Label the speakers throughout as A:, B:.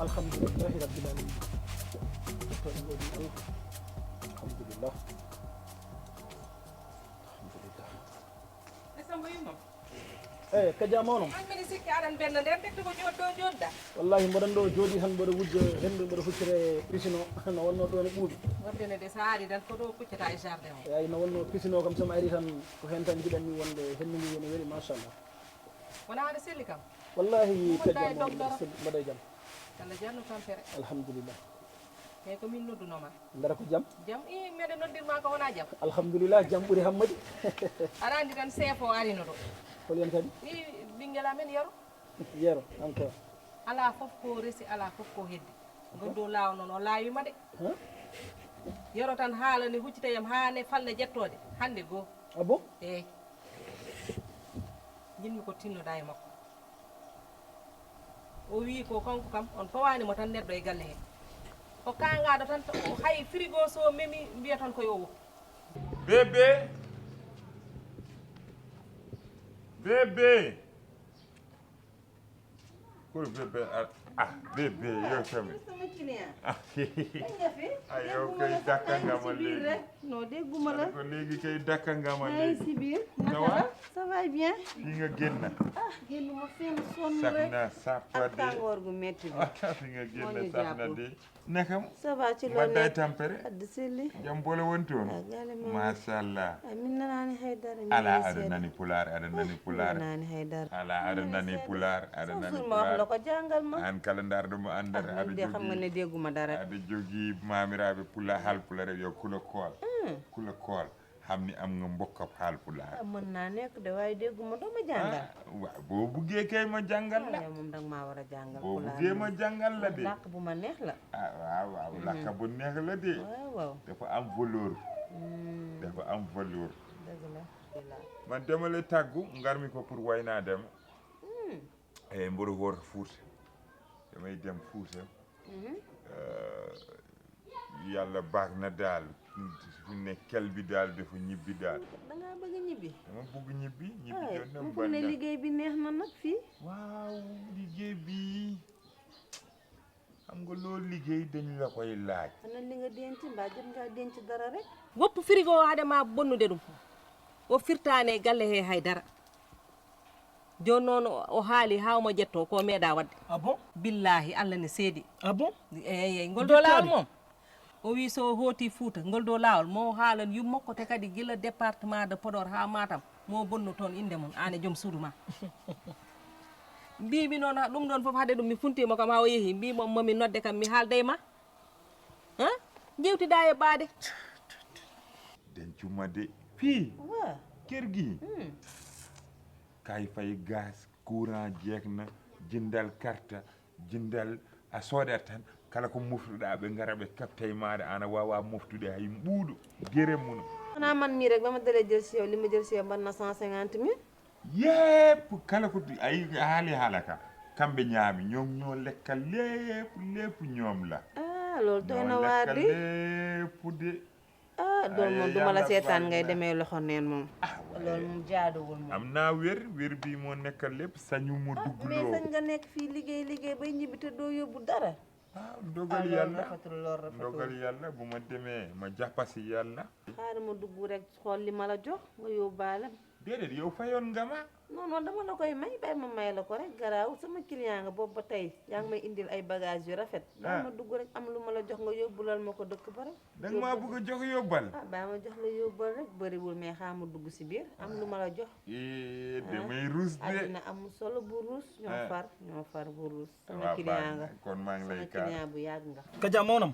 A: alhamdulillahi rabbil alamin to en godi Allah alhamdulillah kaja mawno
B: amini sikki aɗan ɓenna nder tekti ko joɗɗo joɗɗa
A: wallahi mboɗon ɗo jooɗi tan mboɗo wujja hendu mboɗo huccire pisino no wonno ɗo ne ɓuuɓi
B: wondene de sa ari tan ko ɗo kuccata e jardin o
A: eyi no wonno pisino kam somi ari tan ko hen tan jiɗanmi wonde hendu ngu woni weeli machallah
B: wona aɗa selli kam
A: wallahi
B: Mbaɗɗa e docteur
A: mbaɗa e jaam
B: Allah jarno tampere
A: alhamdulillah
B: eyyi ko min noddunoma
A: ndara ko jaam
B: jaam i meɗe noddirma ko wona jaam
A: alhamdulillah jaam ɓuuri hammadi
B: aɗa andi tan chef o arino ɗo
A: holyen kadi
B: i ɓinguel amen yaro
A: yeero encore
B: ala foof ko resi ala foof ko heddi goddo laaw noon o laawima de yaro tan haalani huccitayam haane falle jettode hande goo
A: ah bon
B: eyyi jinmi ko tinnoɗa e makko o wi ko kanko kam on fawanimo tan neɗɗo e galle he ko kangaɗo tan hay frigo so memi mbiya tan koye o woppu
C: bébé bébé pour bébé ah bébé yow tamit ah yow kay dakka nga ma léegi
D: non dégguma la
C: ko léegi kay dakka nga ma
D: maa ngi
C: léegi
D: si biir
C: ça va
D: ça va bien
C: fii nga génn
D: ah génn ma fenn sonn
C: saf
D: rek
C: na sàppa
D: ak
C: de
D: tàngoor gu metti bi
C: fi nga
D: moo
C: génn
D: ñu
C: saf na
D: jàpp.
C: de nakam
D: ça va ci loo
C: mbadday
D: nekk
C: tampere
D: addi selli
C: jam boole wontoon
D: ah gale ma
C: machallah
D: min nanaani haydara
C: ala aɗa nani pulaar aɗa nani pulaar
D: nanaani haydara
C: ala aɗa nani pulaar aɗa nani
D: ma wax la
C: pulaar
D: ko jàngal ma
C: an kala ndarɗomo andata
D: man de xam nga ne dégguma dara
C: aɗa jogii mamiraɓe pula haalpulare yo kula kool hamni am nga mbokkap haalpulaar
D: mën naa nekk de waaye dégguma doo ma jàngal
C: waaw boo buggee kay ma jàngal la
D: yow moom danga maa war a jàngal
C: boo
D: pulaar
C: buggee ma jàngal la de
D: làkk bu ma neex la
C: waaw waaw lakka bu neex la de
D: waaw waaw
C: dafa am valeur dafa am valeur
D: dëgg la
C: man dama lay tàggu ngarmi ko pour way naa dem e mboɗo woota Fuuta damay dem Fuuta yàlla baax na daal fi ne kel bi daal dafa ñibbi daal
D: dangaa bëgg a ñibbi
C: dama bëgg ñibbi jot na
D: mu foog ne liggéey bi neex na nag fii
C: waaw liggéey bi xam nga loolu liggéey dañu la koy laaj
D: ana li nga denc mbaa jot ngaa denc dara rek
B: woppu frigo o adema bonnude ɗum o firtane galle he haydara joni noon o haali hawmo jetto ko meeɗa wadde
A: ah bon
B: billahi Allah ne seedi
A: ah bon
B: eyyi ngol do lawol moom o wi so hooti Fuuta ngol do lawol mo haalan yummokko te kadi gila département de Podor ha Matam mo bonnu toon inde mum an e joom suudu ma mbimi noon ɗum ɗon foof haade ɗum mi funtima kam ha o yeehi mbimo momi nodde kam mi haalde ma jewtida e ɓaade
C: dencuma de fii
D: waaw
C: kër gi kay fay gaz courant jeeg na jindal carte jindal a soodat tan kala ko moftuɗa ɓe ngara ɓe kapta e maɗa ana wawa moftude hay mbuuɗu guéré muno
D: xanaa man mii rek ba ma dalee jël si yow li ma jël si yow mën na 150 000
C: yépp kala ko ay haali haala ka kamɓe ñaami ñoom ñoo lekka lépp ñoom la
D: ah loolu doy na
C: ñoo
D: waar
C: lekka
D: di
C: lépp de
D: loolu moom du ma la
C: yàlla
D: seetaan
C: baax
D: ngay
C: na.
D: demee loxo neen moom loolu moom jaaduwul moom
C: am naa wér bi moo nekka lépp sañu mu
D: mais
C: duggloo
D: sañ nga nekk fii liggéey bay ñibbi te doo yóbbu dara
C: ndogal
D: loolu
C: yàlla
D: rafetul loolu rafetul
C: ndogal yàlla bu ma demee ma jàppasi yàlla
D: xaaral ma dugg rek xool li ma la jox nga yóbbaale
C: déedéet yow fayoon nga ma
D: non non dama la koy may bay ma may la ko rek garaaw sama client nga boobu ba tey yaa ngi may indil ay bagages yu rafet daa ma dugg rek am lu ma la jox nga yóbbulal ma ko dëkk ba rek
C: da nga maa bëgg a jox yóbbal
D: baa ma jox la yóbbal rek bëriwul mais xaa ma dugg si biir am lu ma la jox
C: damay ruus de
D: àddina amul solo bu ruus ñoo far bu ruus sama
C: waaw
D: client nga
C: kon maa ngi lay
D: sama
C: kaar
D: client bu yàgg nga
A: kaja mawnam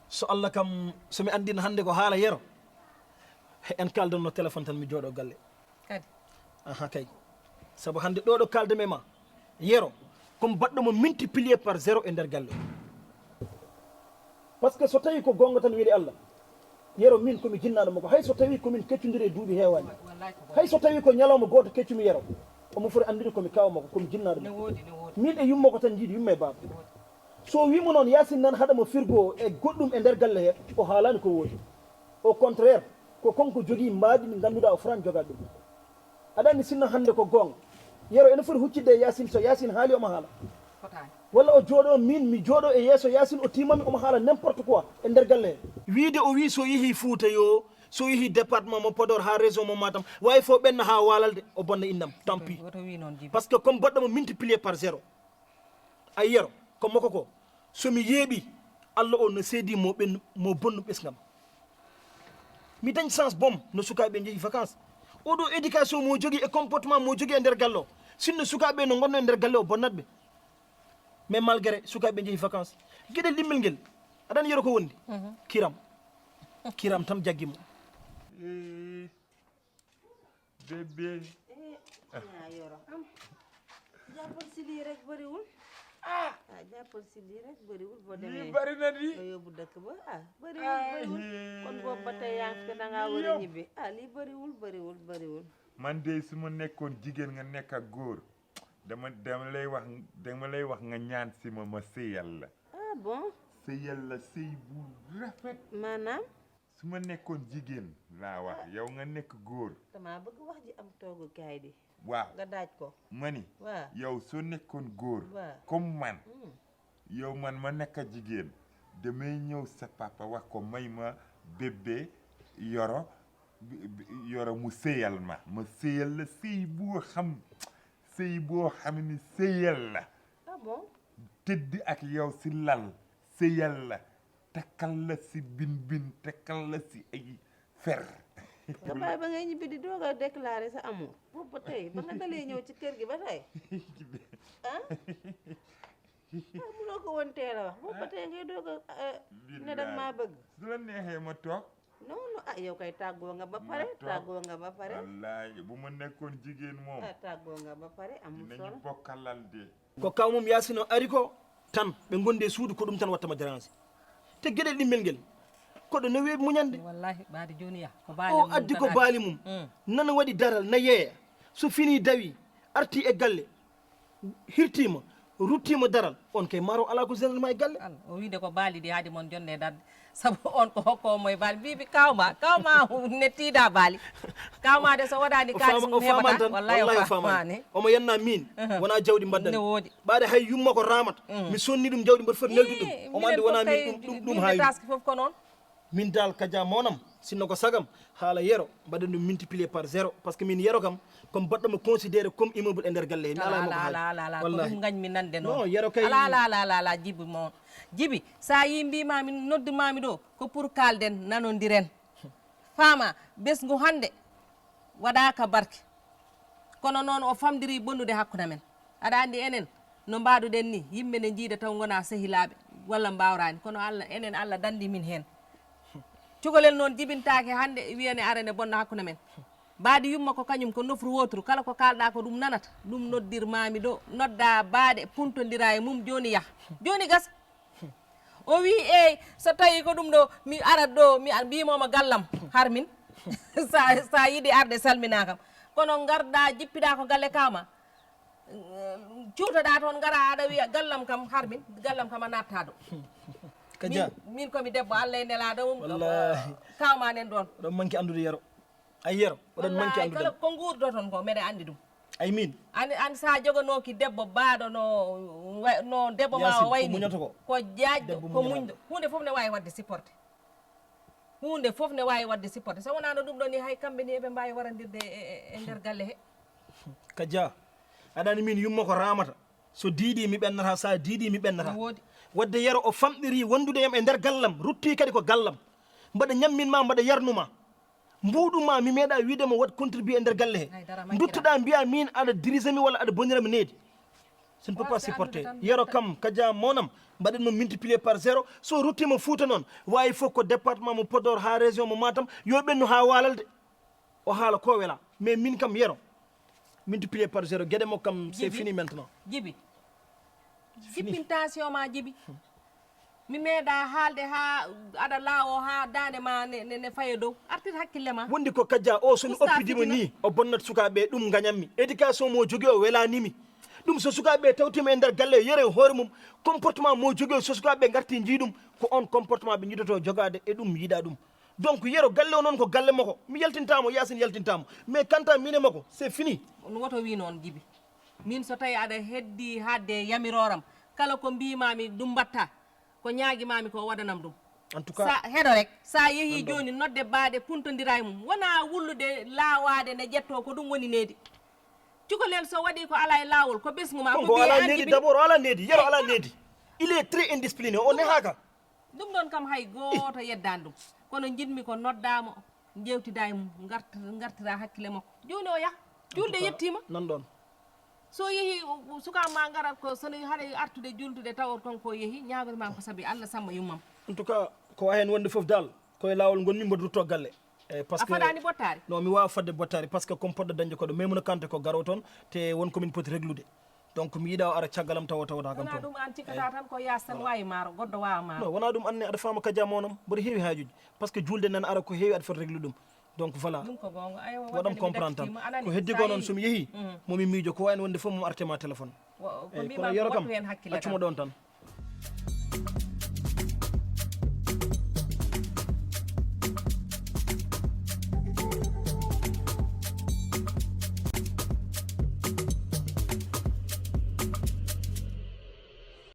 A: so Allah kam somi andina hande ko haala yero en kaldanno téléphone tan mi jooɗo galle
B: kadi
A: aha kay sabu hande ɗo kaldeme ma yero comme baɗɗo mo multiplié par 0 e nder galle par ce que so tawi ko gonga tan weeli Allah yero min komi jinnaɗo mako hay so tawi komin keccodiri e duuɓi heewani
B: wallahi ko
A: hay so tawi ko ñalawma goto keccumi yero omo foti andude komi kawa mako komi jinnaɗo
B: ne
A: mako
B: woodi
A: min e yummako tan jiiɗi yumma e baaba so wimo noon yasin nan haɗamo firgo e goɗɗum e nder galle he o haalani ko woodi au contraire ko konko jogui maadi ndi ganduɗa o fran jogat ɗum aɗa andi sinno hande ko gonga yero ene foti huccidde e yasin so yasin haali omo haala walla o jooɗo min mi jooɗo e yeeso yasin o timami omo haala n'importe quoi e nder galle he wiide o wi so yeehi Fouta yo so yeehi département mo Podor ha région mo Matam wawi fo ɓenna ha walalde o bonna innam tant pis par ce que comme baɗɗo mo multiplié par 0 a yiyero ko makko ko somi yeeɓi Allah o no seedi mo bonnu ɓesgam mi dañ sens bom no sukaɓe jeehi vacances oɗo éducation mo jogui e comportement mo jogui e nder galle o sinno sukaɓe no gonno e nder galle o bonnatɓe mais malgré sukaɓe jeehi vacances gueɗel limmel ngel aɗani yero ko wondi kiram tan jaggimo
C: bébé
D: yoro am jàppal si lii rek bëriwul jàppal si lii rek bëriwul boo demee
C: lii bari na di
D: nga yóbbu dëkk ba bëriwul kon boobu ba tey yaa ngi fi dangaa war a ñibbi lii bëriwul
C: man de su ma nekkoon jigéen nga nekk ak góor dama lay wax nga ñaan si ma sëyal la
D: bon
C: sëyal la sëy bu rafet
D: maanaam
C: su ma nekkoon jigéen laa wax yow nga nekk góor
D: dama bëgg wax ji am toogukaay di
C: waaw
D: nga daaj ko
C: mani
D: waaw
C: yow soo nekkoon góor comme man yow man ma nekk jigéen damay ñëw sa papa wax ko may ma bébé yoro mu sëyal ma sëyal la sëy boo xam ni sëyal la
D: bon
C: tëdd ak yow si lal sëyal la takkal la si bin takkal la si ay fer
D: nga bàyyi ba ngay ñibbi di doog a déclaré sa amour boobu ba tey ba nga dalee ñëw ci kër gi ba tey munoo ko woon teel a wax boobu ba tey ngay doog a ne dag maa bëgg
C: su la neexee ma toog
D: non yow kay tàggoo nga ba pare
C: wallaahi bu ma nekkoon jigéen moom
D: tàggoo nga ba pare amul solo
C: dinañu bokkalal de
A: ko kaw mum yasino ari ko tan ɓe gonde suudu ko ɗum tan wattama dérange te gueɗel ɗimmel ngel koɗo no weeɓi muñande
B: wallahi baadi joni ya
A: o addi ko baali mum nana waɗi daral na yeeya so fini dawi arti e galle hirtima ruttima daral on kay maro ala ko généralement e galle
B: o wiide ko baali ɗi haade moon jonde darde saabu on ko hokkomo e baali mbiɓe kawma nettiɗa baali kawma de so waɗani kalis mum heɓata wallahi o famani
A: omo yanna min wona jawɗi mbaddani
B: ne woodi
A: ɓaade hay yumma ko ramata mi sonni ɗum jawɗi mbaɗa foti neldu ɗum omo andi wona min ɗum ha
B: taski foof ko noon
A: min dal kadia monam sinno ko sagam haala yero mbaɗen ɗum multiplié par 0 par ce que min yero kam comme baɗɗomo considéré comme immeuble e nder galle he mi ala
B: ko ɗum gañmi nande noon
A: yero kay
B: ala jibi moon jibi sa yi mbimami noddumami ɗo ko pour kalden nanodiren faama ɓesgu hande waɗaka barke kono noon o famdiri bonnude hakkude men aɗa andi enen no mbaɗuɗen ni yimɓe ne jiida taw gona sehilaɓe walla mbawrani kono enen Allah dandi min hen cukalel noon jibintake hande wiyane arane bonna hakkude men baadi yumma ko kañum ko nofru wotru kala ko kalɗa ko ɗum nanata ɗum noddirmami ɗo nodda baade puntodira e mum joni yah joni gas o wi eyyi so tawi ko ɗum ɗo mi arat ɗo mi mbimomo gallam harmin sa yiiɗi arde salmina kam kono garɗa jippiɗa ko galle kama cuutoɗa toon gara aɗa wiya gallam kam harmin gallam kam a natta ɗo min komi debbo Allah e nelaɗo mum kawma nen ɗon
A: oɗon manque andude yero ay yero oɗon manque andude
B: kala ko guurdo toon ko mbeɗa andi ɗum
A: ay min
B: an sa joganoki debbo baaɗo no debbo ma o wayni ko jaajɗo ko muñɗo hunde foof ne wawi wadde supporté hunde foof ne wawi wadde supporté so wonano ɗum ɗo ni hay kamɓe ni eɓe mbawi warandirde e nder galle he
A: kadia aɗani min yumma ko ramata so diiɗi mi ɓennata sa diiɗi mi ɓennata
B: woodi
A: wadde yero o famɗiri wondude yam e nder gallam rutti kadi ko gallam mbaɗa ñamminma mbaɗa yarnuma mbuɗuma mi meeɗa widema wat contribué e nder galle he duttoɗa mbiya min aɗa dirige mi walla aɗa bonirami needi ce ne peut pas supporter yero kam kadia monam mbaɗen mo multiplié par 0 so ruttima Fouta noon wawi fof ko département mo Podor ha région mo Matam yo ɓennu ha walalde o haala ko wela mais min kam yero multiplié par 0 gueɗe mo kam c'est fini maintenant
B: jibi jippintation ma jibi mi meeɗa haalde ha aɗa laawo ha dande ma ne faye dow artir hakkille ma
A: wondi ko kadia o somi oppidima ni o bonnat sukaɓe ɗum gañanmi éducation mo jogui o welanimi ɗum so sukaɓe tawtima e nder galle yere hoore mum comportement mo jogui o so sukaɓe garti jiiɗum ko on comportement ɓe jiidoto jogade e ɗum yiiɗa ɗum donc yero galle o noon ko galle makko mi yaltintamo yasin yaltintamo mais quant à mine makko c'est fini
B: woto wi noon jibi min so tawi aɗa heddi hadde yamiroram kala ko mbimami ɗum mbatta ko ñaaguimami ko waɗanam ɗum
A: en tout cas
B: sa heɗo rek sa yeehi joni nodde baade puntodira e mum wona wullude laawade ne ƴetto ko ɗum woni needi cukalel so waɗi ko ala e lawol ko ɓesgu ma
A: ko ala needi d'abord ala needi yero ala needi il est très indiscipliné o nehaka
B: ɗum ɗon kam hay goto yeddani ɗum kono jiɗmi ko noddamo jewtida e mum gartira hakkille makko joni o yaha julde yettima
A: nan ɗon
B: so yeehi sukama garat ko sono haɗa artude jultude tawa ton ko yeehi ñagotoma ko saabi Allah samma yummam
A: en tout cas ko wahen wonde foof dal koye lawol gonmi mboɗoto galle parce que
B: a faɗani bottari
A: non mi wawa fadde bottari par ce que comme poɗɗo dañde koɗo memuna kante ko garo toon te wonko min poti réglude donc mi yiiɗa o ara caggalam tawata kam
B: wona
A: toon
B: ɗum an cikkata tan ko yas tan wawi maaro goɗɗo wawa maaro
A: non wona ɗum anne aɗa faama kadiama onam mboɗo heewi hajuji par ce que julde nan ara ko heewi aɗa foti réglude ɗum donc voilà
B: ɗum ko gonga
A: waɗam comprendre tan ko heddi ko noon somi yeehi momi miijo ko wayno wonde fof mom artema téléphone
B: ko
A: kono
B: mbima
A: yoro kam
B: wattu hen hakkille
A: accuma ɗon tan